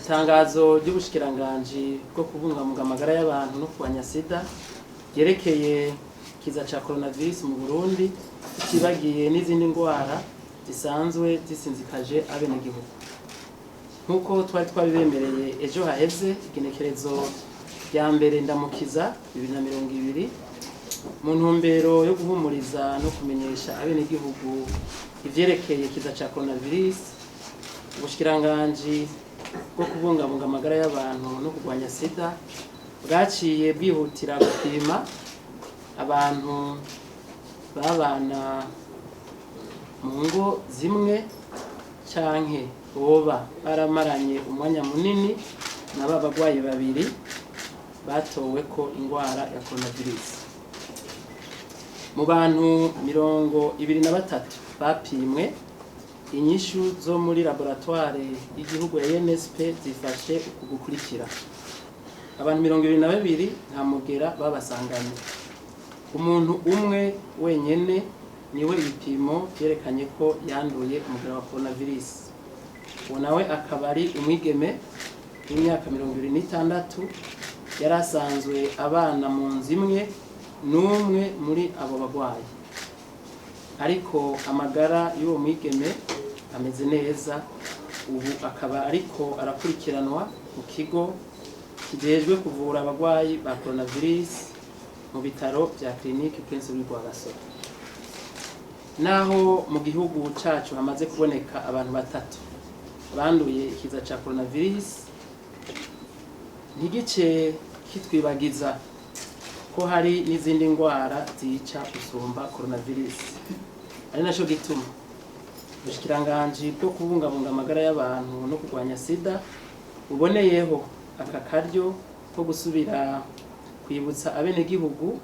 Itangazo ry'ubushikiranganji bwo kubungabunga amagara y'abantu no kurwanya sida ryerekeye ikiza ca coronavirus mu Burundi, tutibagiye n'izindi ndwara zisanzwe zisinzikaje abenegihugu. Nk'uko twari twabibemereye ejo haheze, igenekerezo rya 1 Ndamukiza 2020, mu ntumbero yo guhumuriza no kumenyesha abenegihugu ivyerekeye ikiza ca coronavirus, ubushikiranganji bwo kubungabunga amagara y'abantu no kurwanya sida bwaciye bwihutira gupima abantu babana mu ngo zimwe canke boba baramaranye umwanya munini na ba bagwayi babiri batowe ko ingwara ya coronavirus. Mu bantu 23 bapimwe, inyishu zo muri laboratoire y'igihugu ya INSP zifashe uku gukurikira: abantu 22 nta mugera babasanganye. Umuntu umwe wenyene niwe ibipimo vyerekanye ko yanduye umugera wa coronavirus. Uwo nawe akaba ari umwigeme w'imyaka 26, yari asanzwe abana mu nzu imwe n'umwe muri abo bagwayi, ariko amagara y'uwo mwigeme ameze neza ubu, akaba ariko arakurikiranwa mu kigo kijejwe kuvura abagwayi ba coronavirus mu bitaro vya Clinique Prince Louis Rwagasore. Naho mu gihugu cacu hamaze kuboneka abantu batatu banduye ikiza ca coronavirus, ntigice kitwibagiza ko hari n'izindi ndwara zica gusumba coronavirus. Ari naco gituma ubushikiranganji bwo kubungabunga amagara y'abantu no kurwanya sida buboneyeho aka karyo ko gusubira kwibutsa abenegihugu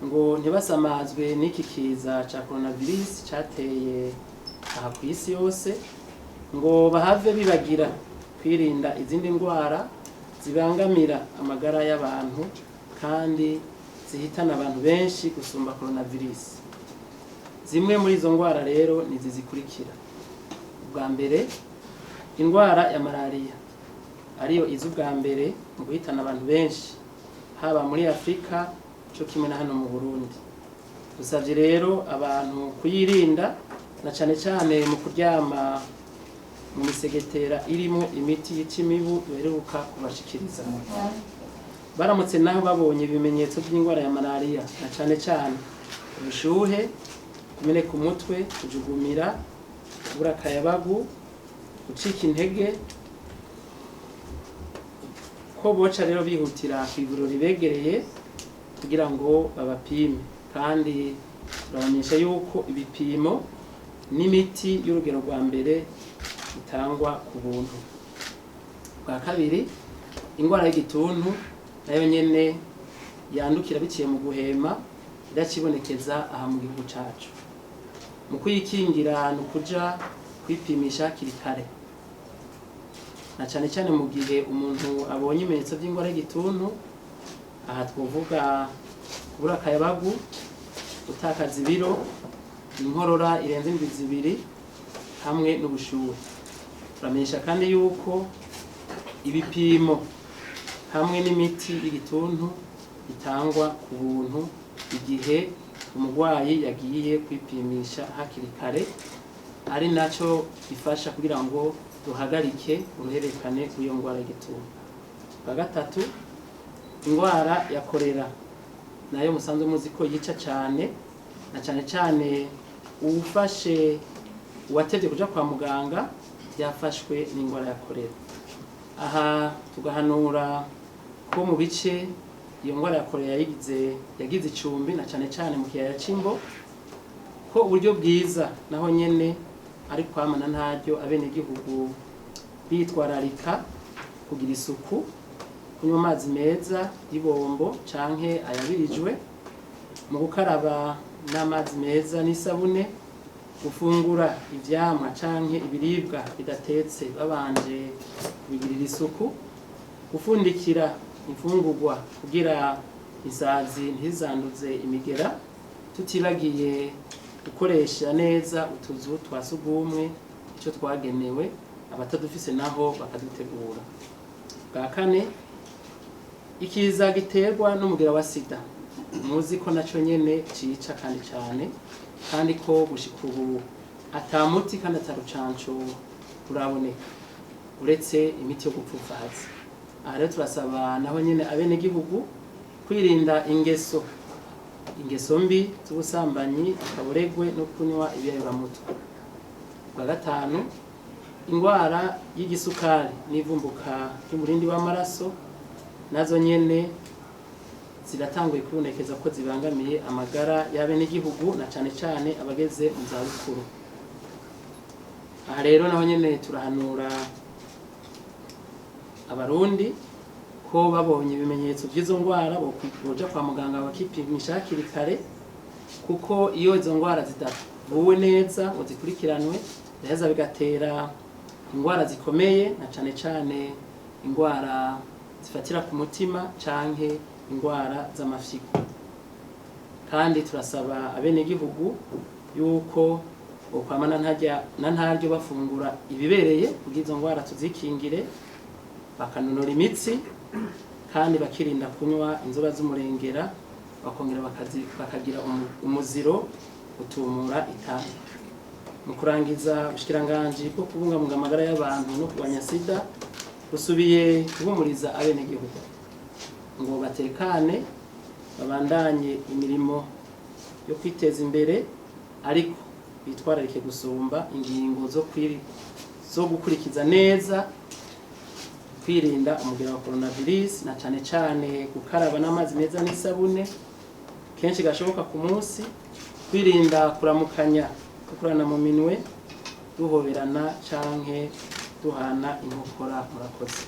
ngo ntibasamazwe n'iki kiza ca coronavirus cateye aha kw'isi yose, ngo bahave bibagira kwirinda izindi ndwara zibangamira amagara y'abantu kandi zihitana abantu benshi gusumba coronavirus. Zimwe muri izo ndwara rero ni izi zikurikira: ubwa mbere, indwara ya malariya, ariyo iza ubwa mbere mu guhitana abantu benshi, haba muri Afurika co kimwe na hano mu Burundi. Dusavye rero abantu kuyirinda, na cane cane mu kuryama mu misegetera irimo imiti yica imibu duheruka kubashikiriza. Baramutse naho babonye ibimenyetso by'indwara ya malariya, na cane cane ubushuhe, kumeneka umutwe, kujugumira, kubura akayabagu, gucika intege, ko boca rero bihutira kw'ivuriro ribegereye kugira ngo babapime. Kandi turabamenyesha yuko ibipimo n'imiti y'urugero rwa mbere itangwa ku buntu. Bwa kabiri, indwara y'igituntu, nayo nyene yandukira biciye mu guhema, iracibonekeza aha mu gihugu cacu. Mu kuyikingira ni ukuja kwipimisha hakiri kare, na cane cane mu gihe umuntu abonye ibimenyetso by'indwara y'igituntu. Aha twovuga kubura akayabagu, gutakaza ibiro, inkorora irenze indwi 2 hamwe n'ubushuhe. Turamenyesha kandi yuko ibipimo hamwe n'imiti y'igituntu itangwa ku buntu igihe umurwayi yagiye kwipimisha hakiri kare, ari naco gifasha kugira ngo duhagarike uruhererekane rw'iyo ndwara y'igituntu. Bwa gatatu, indwara ya korera, nayo musanzwe muzi ko yica cane, na cane cane uwufashe uwatevye kuja kwa muganga yafashwe n'indwara ya korera. Aha tugahanura ko mu bice iyo ndwara ya korera yagize icumbi, na cane cane mu kiyaya c'Imbo, ko uburyo bwiza naho nyene ari kwamana ntaryo abenegihugu bitwararika kugira isuku, kunywa amazi meza y'ibombo canke ayabirijwe, mu gukaraba n'amazi meza n'isabune, gufungura ivyamwa canke ibiribwa bidatetse babanje kubigirira isuku, gufundikira imfungurwa kugira isazi ntizanduze imigera, tutibagiye gukoresha neza utuzu twa sugumwe ico twagenewe. Abatadufise naho bakadutegura. Bwa kane, ikiza giterwa n'umugera wa sida, muzi ko naco nyene cica kandi cane, kandi ko gushika ubu ata muti kandi ata rucanco ruraboneka uretse imiti yo gupfupfahaza. Aha rero turasaba naho nyene abenegihugu kwirinda ingeso mbi z'ubusambanyi, akaboregwe no kunywa ibiyayuramutwe. Bwa gatanu, ingwara y'igisukari n'ivumbuka ry'umurindi w'amaraso nazo nyene ziratanguye kwibonekeza ko zibangamiye amagara y'abenegihugu, na cane cane abageze mu zabukuru. Aha rero naho nyene turahanura Abarundi ko babonye ibimenyetso by'izo ndwara boja kwa muganga bakipimisha hakiri kare, kuko iyo izo ndwara zidavuwe neza ngo zikurikiranwe, ziraheza bigatera indwara zikomeye, na cane cane indwara zifatira ku mutima canke indwara z'amafyigo. Kandi turasaba abenegihugu yuko bokwama na ntaryo bafungura ibibereye kugira izo ndwara tuzikingire, bakanonora imitsi kandi bakirinda kunywa inzoga z'umurengera, bakongera bakagira umuziro utumura itabi. Mu kurangiza, ubushikiranganji bwo kubungabunga amagara y'abantu no kurwanya sida busubiye guhumuriza abenegihugu ngo batekane, babandanye imirimo yo kwiteza imbere, ariko bitwararike gusumba ingingo zo gukurikiza neza kwirinda umugera wa coronavirus, na cane cane gukaraba n'amazi meza n'isabune kenshi gashoboka ku munsi, kwirinda kuramukanya, gukorana mu minwe, duhoberana canke duhana inkokora. Murakoze.